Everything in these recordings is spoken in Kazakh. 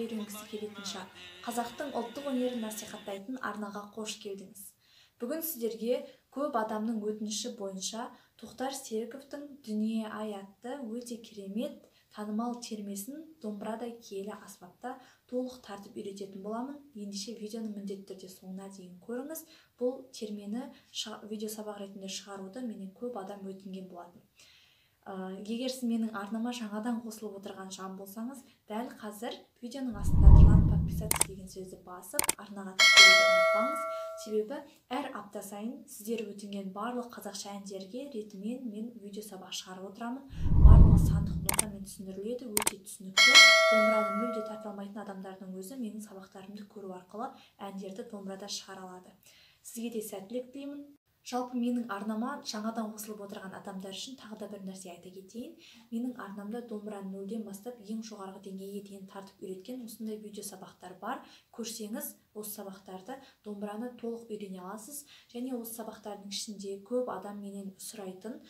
үйренгісі келетін шығар. Қазақтың ұлттық өнерін насихаттайтын арнаға қош келдіңіз. Бүгін сіздерге көп адамның өтініші бойынша Тоқтар Серіковтің «Дүние ай» атты өте керемет танымал термесін домбырадай киелі аспапта толық тартып үйрететін боламын. Ендеше видеоны міндетті түрде соңына дейін көріңіз. Бұл термені видео сабақ ретінде шығаруды менен көп адам өтінген болатын. Егер сіз менің арнама жаңадан қосылып отырған жан болсаңыз, дәл қазір видеоның астында тұрған подписаться деген сөзді басып, арнаға тіркелуді ұмытпаңыз. Себебі әр апта сайын сіздер өтінген барлық қазақша әндерге ретімен мен видео сабақ шығарып отырамын. Барлығы сандық нотамен түсіндіріледі, өте түсінікті. Домбыраны мүлде тарта алмайтын адамдардың өзі менің сабақтарымды көру арқылы әндерді домбырада шығара алады. Сізге де сәттілік тілеймін. Жалпы менің арнама жаңадан қосылып отырған адамдар үшін тағы да бір нәрсе айта кетейін. Менің арнамда домбыраны нөлден бастап ең жоғарғы деңгейге дейін тартып үйреткен осындай видео сабақтар бар. Көрсеңіз, осы сабақтарды домбыраны толық үйрене аласыз. Және осы сабақтардың ішінде көп адам менен сұрайтын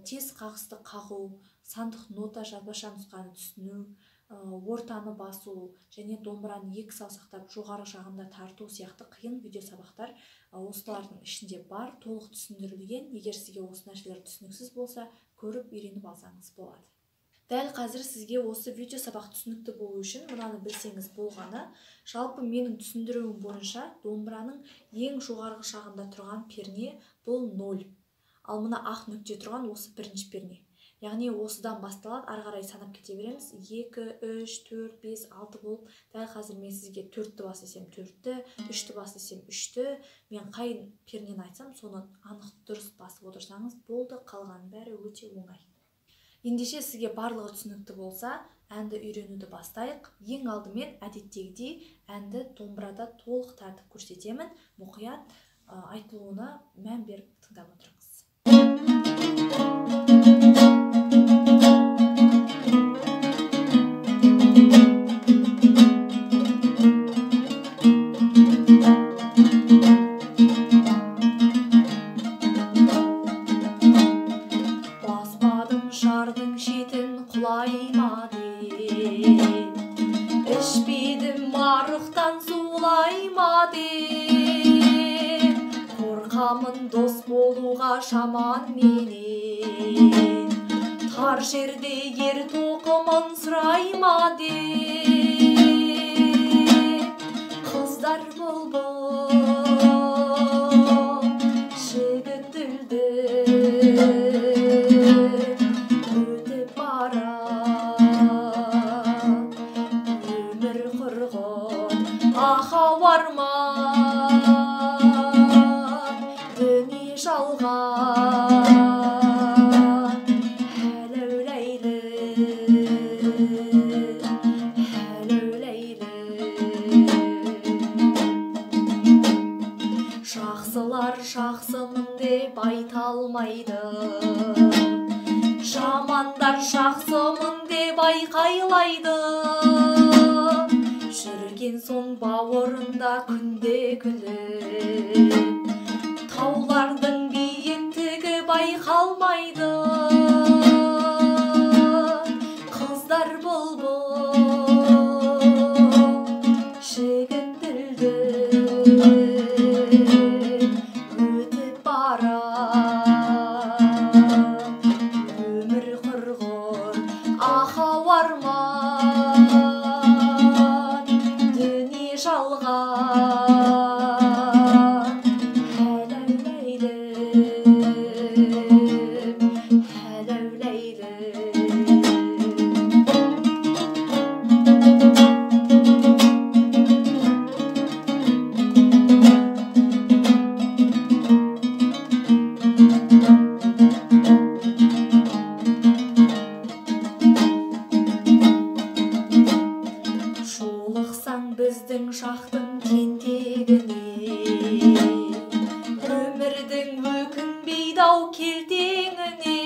тез қағысты қағу, сандық нота жазбаша нұсқаны түсіну, ортаны басу және домбыраны екі саусақтап жоғары жағында тарту сияқты қиын видео сабақтар осылардың ішінде бар, толық түсіндірілген. Егер сізге осы нәрселер түсініксіз болса, көріп үйреніп алсаңыз болады. Дәл қазір сізге осы видео сабақ түсінікті болу үшін мынаны білсеңіз болғаны. Жалпы менің түсіндіруім бойынша домбыраның ең жоғарғы жағында тұрған перне бұл 0. Ал мына ақ нүкте тұрған осы бірінші перне. Яғни осыдан басталады, ары қарай санап кете береміз. 2, 3, 4, 5, 6 болып, дәл қазір мен сізге 4-ті бас десем 4-ті, 3-ті бас десем 3-ті, мен қай пернені айтсам, соны анық дұрыс басып отырсаңыз болды, қалғанның бәрі өте оңай. Ендеше сізге барлығы түсінікті болса, әнді үйренуді бастайық. Ең алдымен әдеттегідей әнді домбырада толық тартып көрсетемін. Мұқият айтылуына мән беріп тыңдап отырыңыз. Дос болуға жаман менен, тар жерде ер тоқымын сұрай ма деп. Қыздар бұлбұл, жігіт дүлдүл, өтіп барар өмір құрғын ахау арман. Жақсылар жақсымын деп айта алмайды, жамандар жақсымын деп айқайлайды. Жүрген соң бауырында күнде күліп, таулардың биіктігі байқалмайды. Қыздар бұлбұл, жігіт дүлдүл, өтіп барар өмір құрғыр ахау арман. Дүние жалған. Біздің шақтың тентегіне, өмірдің өкінбейді ау келтеңіне.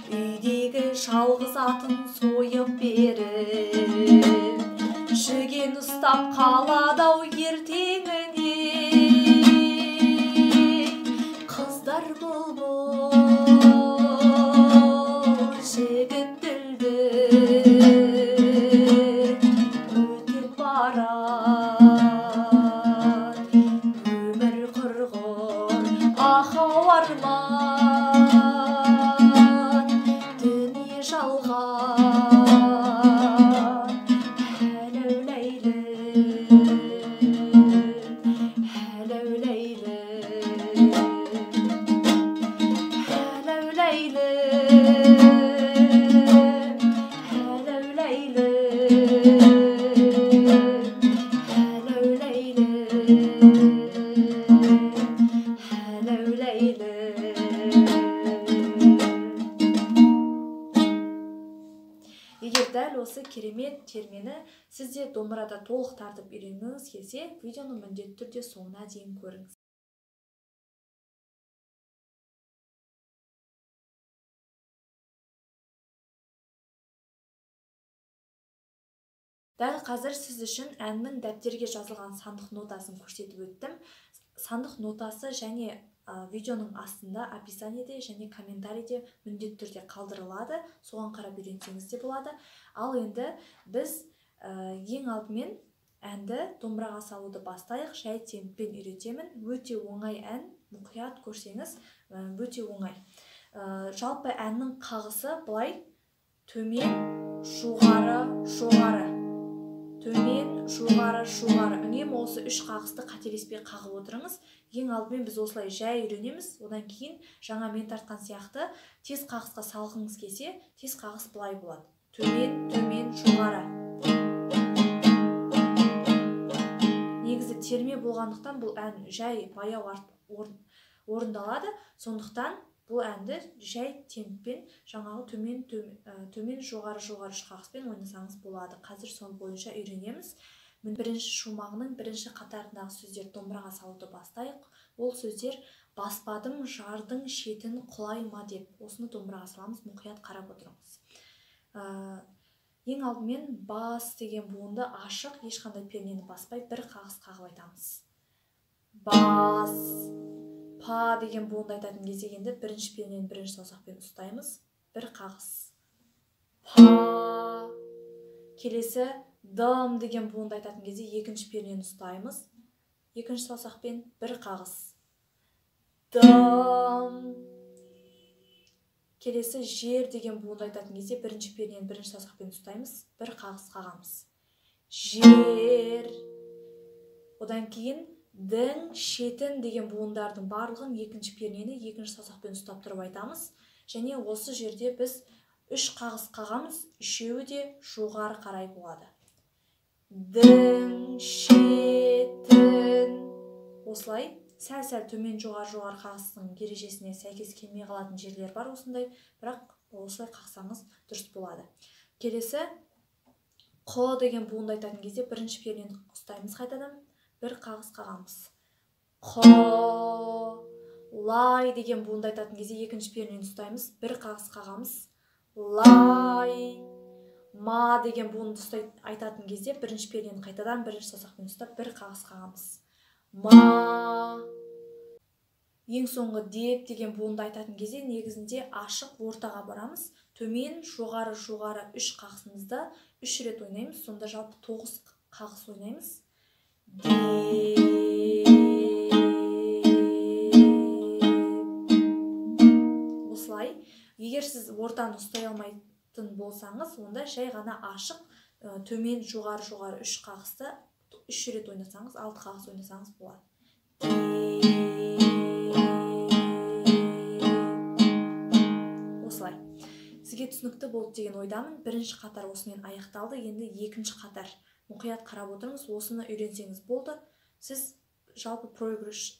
Үйдегі жалғыз атын сойып беріп, жүген ұстап қалады ау ертеңіне. Қыздар бұлбұл, жігіт дүлдүл, Әләуләйлі. Егер дәл осы керемет термені сіз де домбырада толық тартып үйренгіңіз келсе, видеоны міндетті түрде соңына дейін көріңіз. Дәл қазір сіз үшін әннің дәптерге жазылған сандық нотасын көрсетіп өттім. Сандық нотасы және видеоның астында описаниеде және комментарийде міндетті түрде қалдырылады. Соған қарап үйренсеңіз де болады. Ал енді біз ең алдымен әнді домбыраға салуды бастайық. Жай темппен үйретемін. Өте оңай ән, мұқият көрсеңіз, өте оңай. Жалпы әннің қағысы былай: төмен, жоғары, жоғары. Төмен, жоғары, жоғары. Үнемі осы үш қағысты қателеспей қағып отырыңыз. Ең алдымен біз осылай жай үйренеміз. Одан кейін жаңа мен тартқан сияқты тез қағысқа салғыңыз келсе, тез қағыс былай болады. Төмен, төмен, жоғары. Негізі терме болғандықтан бұл ән жай баяу орындалады. Сондықтан бұл әнді жай темппен жаңағы төмен, төмен, жоғары, жоғары үш қағыспен ойнасаңыз болады. Қазір сол бойынша үйренеміз. Бірінші шумағының бірінші қатарындағы сөздер домбыраға салуды бастайық. Ол сөздер баспадым жардың шетін құлай ма деп. Осыны домбыраға саламыз, мұқият қарап отырыңыз. Ең алдымен бас деген буынды ашық, ешқандай пернені баспай бір қағыс қағып айтамыз. Бас. Па деген буынды айтатын кезде енді бірінші пернені бірінші саусақпен ұстаймыз. Бір қағыс. Па. Келесі дым деген буынды айтатын кезде екінші пернені ұстаймыз. Екінші саусақпен бір қағыс. Дым. Келесі жер деген буынды айтатын кезде бірінші пернені бірінші саусақпен ұстаймыз. Бір қағыс қағамыз. Жер. Одан кейін дің, шетін деген буындардың барлығын екінші пернені екінші саусақпен ұстап тұрып айтамыз. Және осы жерде біз үш қағыс қағамыз, үшеуі де жоғары қарай болады. Дің, шетін. Осылай сәл-сәл төмен жоғары жоғары қағыстың ережесіне сәйкес келмей қалатын жерлер бар осындай, бірақ осылай қақсаңыз дұрыс болады. Келесі қо деген буынды айтатын кезде бірінші пернені ұстаймыз қайтадан, бір қағыс қағамыз. Қо, лай деген буынды айтатын кезде екінші пернені ұстаймыз, бір қағыс қағамыз. Лай. Ма деген буынды айтатын кезде бірінші пернені қайтадан бірінші саусақпен ұстап бір қағыс қағамыз. Ма. Ең соңғы деп деген буынды айтатын кезде негізінде ашық ортаға барамыз. Төмен, жоғары, жоғары үш қағысымызды үш рет ойнаймыз. Сонда жалпы 9 қағыс ойнаймыз. Осылай. Егер сіз ортаны ұстай алмайтын болсаңыз, онда жай ғана ашық төмен, жоғары, жоғары үш қағысты үш рет ойнасаңыз, 6 қағыс ойнасаңыз болады. Осылай. Сізге түсінікті болды деген ойдамын. Бірінші қатар осымен аяқталды. Енді екінші қатар. Мұқият қарап отырыңыз. Осыны үйренсеңіз болды. Сіз жалпы проигрыш,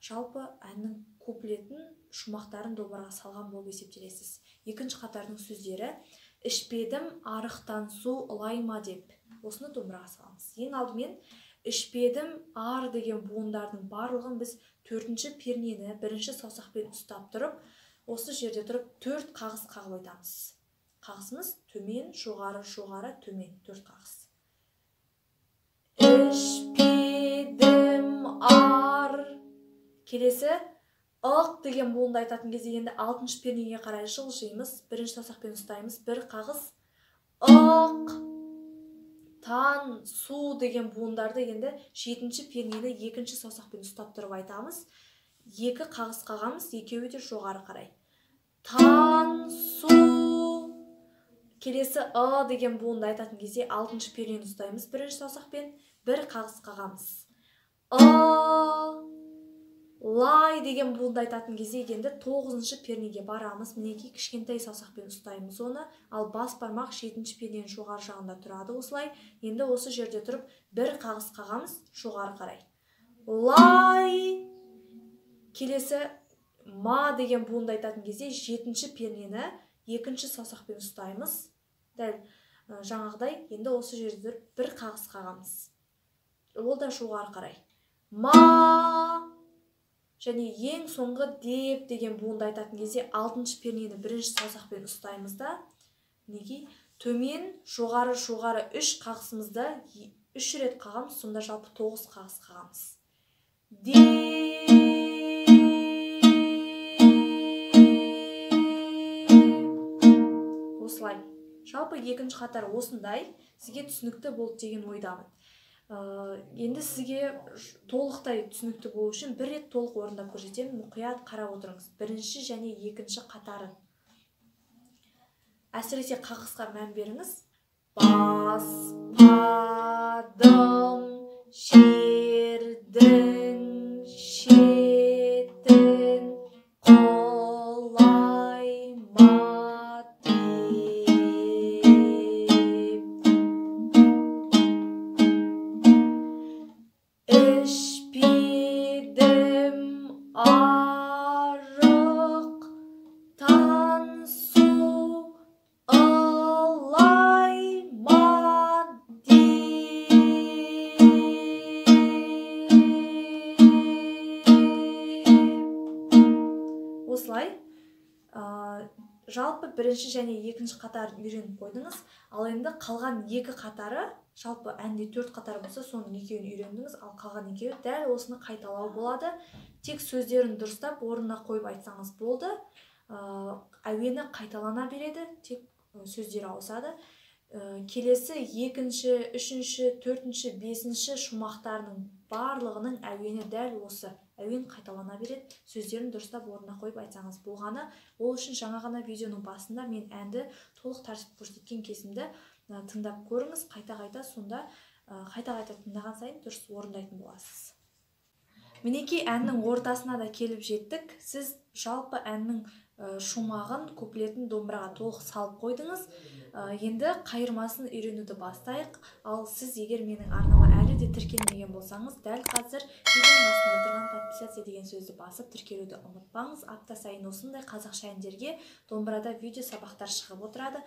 жалпы әннің куплетін, шумақтарын домбыраға салған болып есептелесіз. Екінші қатардың сөздері: ішпедім арықтан су ылай ма деп. Осыны домбыраға саламыз. Ең алдымен ішпедім ар деген буындардың барлығын біз төртінші пернені бірінші саусақпен ұстап тұрып, осы жерде тұрып 4 қағыс қағып айтамыз. Қағысымыз төмен, жоғары, жоғары, төмен, 4 қағыс. Ішпедім ар. Келесі ық деген буынды айтатын кезде енді алтыншы пернеге қарай жылжимыз. Бірінші саусақпен ұстаймыз, бір қағыс. Ық, тан, су деген буындарды енді жетінші пернені екінші саусақпен ұстап тұрып айтамыз. 2 қағыс қағамыз, екеуі де жоғары қарай. Тан, су. Келесі ы деген буынды айтатын кезде алтыншы пернені ұстаймыз бірінші саусақпен, бір қағыс қағамыз. Ы, лай деген буынды айтатын кезде енді 9-шы пернеге барамыз. Мінекей кішкентай саусақпен ұстаймыз оны, ал бас бармақ 7-ші перненің жоғары жағында тұрады осылай. Енді осы жерде тұрып бір қағыс қағамыз жоғары қарай. Лай. Келесі ма деген буынды айтатын кезде жетінші пернені екінші саусақпен ұстаймыз. Дәл жаңағыдай енді осы жерде бір қағыс қағамыз. Ол да жоғары қарай. Ма. Және ең соңғы деп деген буынды айтатын кезде алтыншы пернені бірінші саусақпен ұстаймыз да, мінекей төмен жоғары жоғары үш қағысымызды үш рет қағамыз, сонда жалпы 9 қағыс қағамыз. Осылай. Жалпы екінші қатар осындай, сізге түсінікті болды деген ойдамын. Енді сізге толықтай түсінікті болу үшін бір рет толық орындап көрсетемін. Мұқият қарап отырыңыз. Бірінші және екінші қатарын. Әсіресе қағысқа мән беріңіз. Баспадым жердің шетін құлай ма деп. Ішпедім арықтан су ылай ма деп. Осылай жалпы бірінші және екінші қатарын үйреніп қойдыңыз. Ал енді қалған екі қатары, жалпы әнде 4 қатар болса, соның екеуін үйрендіңіз, ал қалған екеуі дәл осыны қайталау болады. Тек сөздерін дұрыстап орнына қойып айтсаңыз болды. Әуені қайталана береді, тек сөздері ауысады. Келесі екінші, үшінші, төртінші, бесінші шумақтарының барлығының әуені дәл осы. Әуен қайталана береді, сөздерін дұрыстап орнына қойып айтсаңыз болғаны. Ол үшін жаңа ғана видеоның басында мен әнді толық тартып көрсеткен кезімді тыңдап көріңіз, қайта-қайта, сонда қайта-қайта тыңдаған сайын дұрыс орындайтын боласыз. Мінекей әннің ортасына да келіп жеттік. Сіз жалпы әннің шумағын, куплетін домбыраға толық салып қойдыңыз. Енді қайырмасын үйренуді бастайық. Ал сіз егер менің арнама әлі де тіркелмеген болсаңыз, дәл қазір видеоның астында тұрған подписаться деген сөзді басып тіркелуді ұмытпаңыз. Апта сайын осындай қазақша әндерге домбырада видео сабақтар шығып отырады.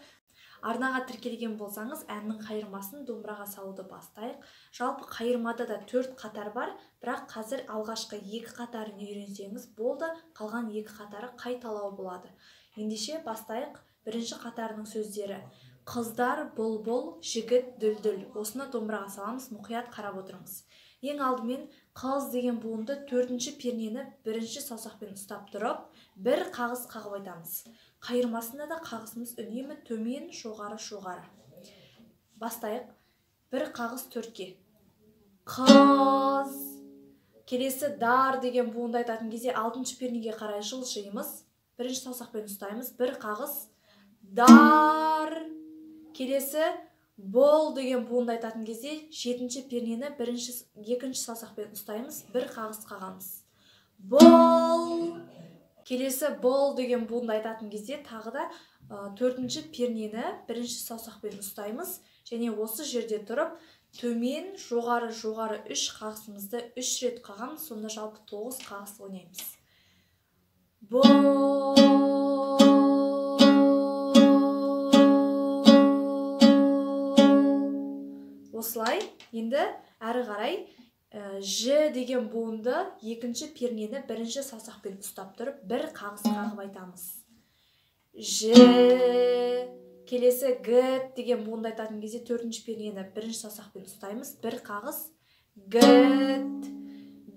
Арнаға тіркелген болсаңыз, әннің қайырмасын домбыраға салуды бастайық. Жалпы қайырмада да 4 қатар бар, бірақ қазір алғашқы 2 қатарын үйренсеңіз болды, қалған 2 қатары қайталау болады. Ендеше бастайық. Бірінші қатарының сөздері: қыздар бұлбұл, жігіт дүлдүл. Осыны домбыраға саламыз, мұқият қарап отырыңыз. Ең алдымен қыз деген буынды төртінші пернені бірінші саусақпен ұстап тұрып, бір қағыс қағып айтамыз. Қайырмасында да қағысымыз үнемі төмен, жоғары, жоғары. Бастайық. Бір қағыс төртке. Қыз. Келесі дар деген буынды айтатын кезде алтыншы пернеге қарай жылжимыз. Бірінші саусақпен ұстаймыз. Бір қағыс. Дар. Келесі бол деген буынды айтатын кезде жетінші пернені екінші саусақпен ұстаймыз. Бір қағыс қағамыз. Бол. Келесі бол деген буынды айтатын кезде тағы да төртінші пернені бірінші саусақпен ұстаймыз. Және осы жерде тұрып төмен, жоғары, жоғары үш қағысымызды үш рет қағамыз. Сонда жалпы 9 қағыс ойнаймыз. Бол. Осылай. Енді әрі қарай ж деген буынды екінші пернені бірінші саусақпен ұстап тұрып, бір қағыс қағып айтамыз. Ж. Келесі г деген буынды айтатын кезде төртінші пернені бірінші саусақпен ұстаймыз. Бір қағыс. Г.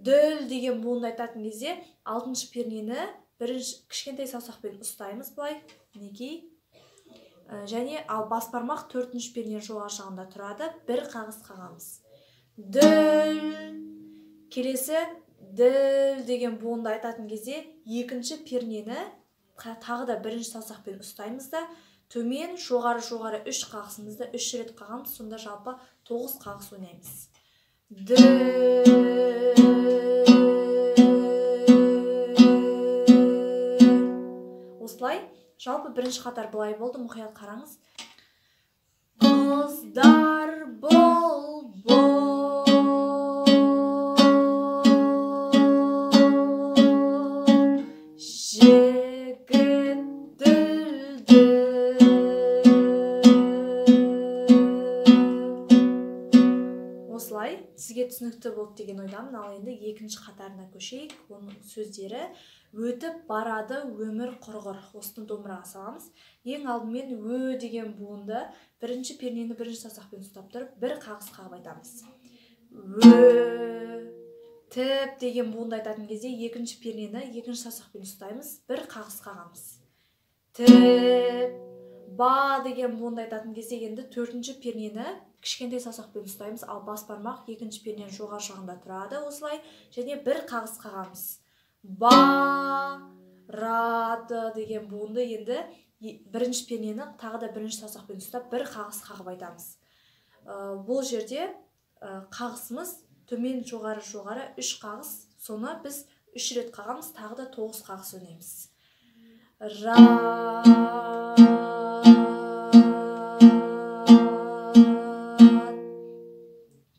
Дүл деген буынды айтатын кезде алтыншы пернені бірінші кішкентай саусақпен ұстаймыз былай. Мінекей. Және ал бас бармақ төртінші перненің жоғары жағында тұрады. Бір қағыс қағамыз. Дүл. Келесі діл деген буынды айтатын кезде екінші пернені тағы да бірінші саусақпен ұстаймыз да төмен, жоғары, жоғары үш қағысымызды үш рет қағамыз. Сонда жалпы 9 қағыс ойнаймыз. Дүл. Осылай. Жалпы бірінші қатар былай болды, мұқият қараңыз. Қыздар бұл-бұл. Сізге түсінікті болды деген ойдамын. Ал енді екінші қатарына көшейік. Оның сөздері өтіп барады өмір құрғыр. Осыны домбыраға саламыз. Ең алдымен ө деген буынды бірінші пернені бірінші саусақпен ұстап тұрып, бір қағыс қағып айтамыз. Ө, тіп деген буынды айтатын кезде екінші пернені екінші саусақпен ұстаймыз, бір қағыс қағамыз. Тіп, ба деген буынды айтатын кезде енді төртінші пернені кішкентай саусақпен ұстаймыз, ал бас бармақ екінші перненің жоғары жағында тұрады осылай, және бір қағыс қағамыз. Ба, рады деген буынды енді бірінші пернені тағы да бірінші саусақпен ұстап бір қағыс қағып айтамыз. Бұл жерде қағысымыз төмен жоғары жоғары 3 қағыс, соны біз 3 рет қағамыз, тағы да 9 қағыс ойнаймыз. Ра.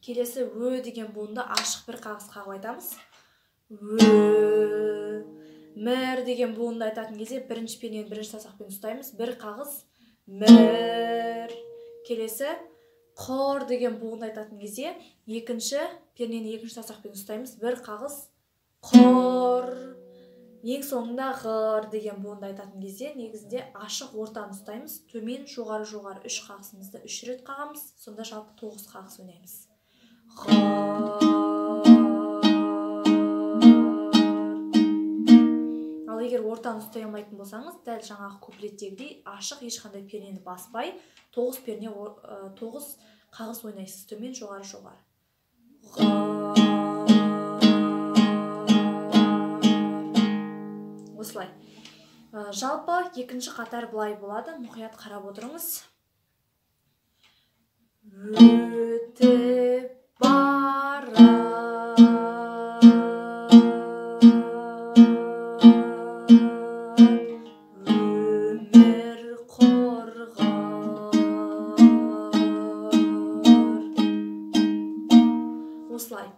Келесі ө деген буынды ашық бір қағыс қағып айтамыз. Ө, мір деген буынды айтатын кезде бірінші пернені бірінші саусақпен ұстаймыз, бір қағыс мір. Келесі қор деген буынды айтатын кезде екінші пернені екінші саусақпен ұстаймыз, бір қағыс қор. Ең соңында ғыр деген буынды айтатын кезде негізінде ашық ортаны ұстаймыз, төмен жоғары жоғары 3 қағысымызды 3 рет қағамыз, сонда жалпы 9 қағыс ойнаймыз. Ал егер ортаны ұстай алмайтын болсаңыз, дәл жаңағы куплеттегідей ашық ешқандай пернені баспай 9 перне 9 қағыс ойнайсыз, төмен жоғары жоғары. Осылай. Жалпы екінші қатар былай болады, мұқият қарап отырыңыз. Өтіп барады өмір қорғар. Осылай.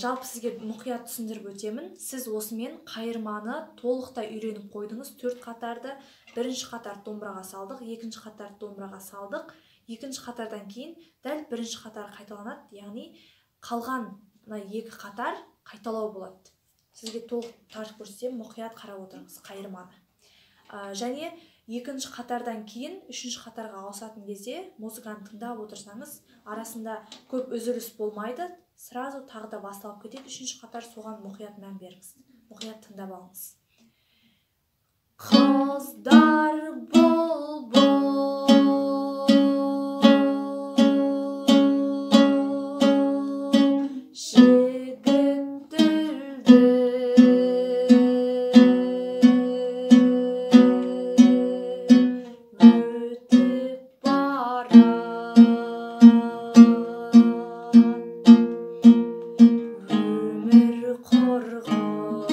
Жалпы сізге мұқият түсіндіріп өтемін. Сіз осымен қайырманы толықтай үйреніп қойдыңыз. 4 қатарды, бірінші қатар домбыраға салдық, екінші қатар домбыраға салдық. Екінші қатардан кейін дәл бірінші қатар қайталанады, яғни қалған мына 2 қатар қайталау болады. Сізге толық тартып көрсетемін, мұқият қарап отырыңыз қайырманы. Және екінші қатардан кейін үшінші қатарға ауысатын кезде музыканы тыңдап отырсаңыз, арасында көп үзіліс болмайды, сразу тағы да басталып кетеді үшінші қатар, соған мұқият мән беріңіз, мұқият тыңдап алыңыз. Қыздар бұлбұл, жігіт дүлдүл, өтіп барады өмір қорғыр,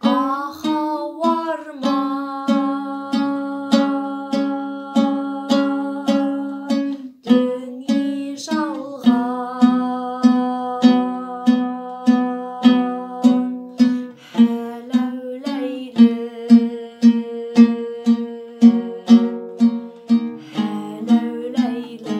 ахау арман, дүние жалған, хәләу ләйлі, хәләу ләйлі.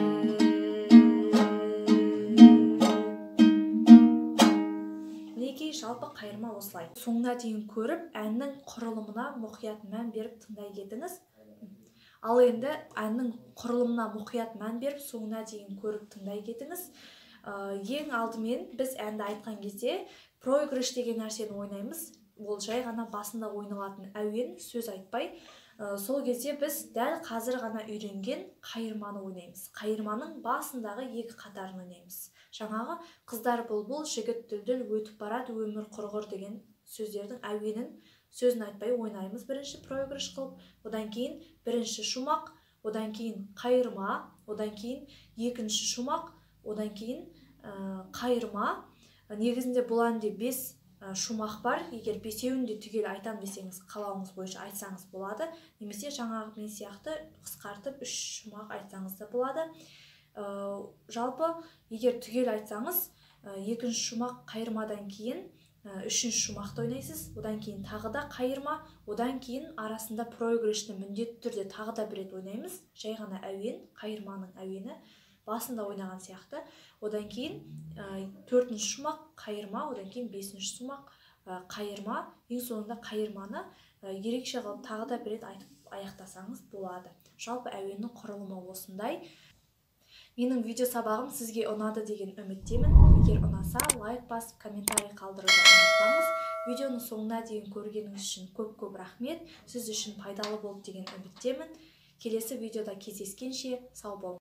Мінекей, жалпы қайырма осылай. Соңына дейін көріп, әннің құрылымына мұқият мән беріп тыңдай кетіңіз. Ал енді әннің құрылымына мұқият мән беріп, соңына дейін көріп тыңдай кетіңіз. Ең алдымен біз әнді айтқан кезде проигрыш деген нәрсені ойнаймыз. Ол жай ғана басында ойналатын әуен, сөз айтпай. Сол кезде біз дәл қазір ғана үйренген қайырманы ойнаймыз. Қайырманың басындағы 2 қатарын ойнаймыз. Жаңағы қыздар бұлбұл, жігіт дүлдүл, өтіп барады өмір құрғыр деген сөздердің әуенін сөзін айтпай ойнаймыз бірінші проигрыш қылып, одан кейін бірінші шумақ, одан кейін қайырма, одан кейін екінші шумақ, одан кейін қайырма. Негізінде бұл әнде 5 шумақ бар. Егер бесеуін де түгел айтам десеңіз, қалауыңыз бойынша айтсаңыз болады, немесе жаңағы мен сияқты қысқартып 3 шумақ айтсаңыз да болады. Жалпы егер түгел айтсаңыз, екінші шумақ қайырмадан кейін үшінші шумақты ойнайсыз, одан кейін тағы да қайырма, одан кейін арасында проигрышты міндетті түрде тағы да бір рет ойнаймыз. Жай ғана әуен, қайырманың әуені. Басында ойнаған сияқты. Одан кейін төртінші шумақ қайырма, одан кейін бесінші шумақ қайырма, ең соңында қайырманы ерекше қылып тағы да бір рет айтып аяқтасаңыз болады. Жалпы әуеннің құрылымы осындай. Менің видео сабағым сізге ұнады деген үміттемін. Егер ұнаса, лайк басып, комментарий қалдыруды ұмытпаңыз. Видеоның соңына дейін көргеніңіз үшін көп-көп рахмет. Сіз үшін пайдалы болды деген үміттемін. Келесі видеода кездескенше сау болыңыз.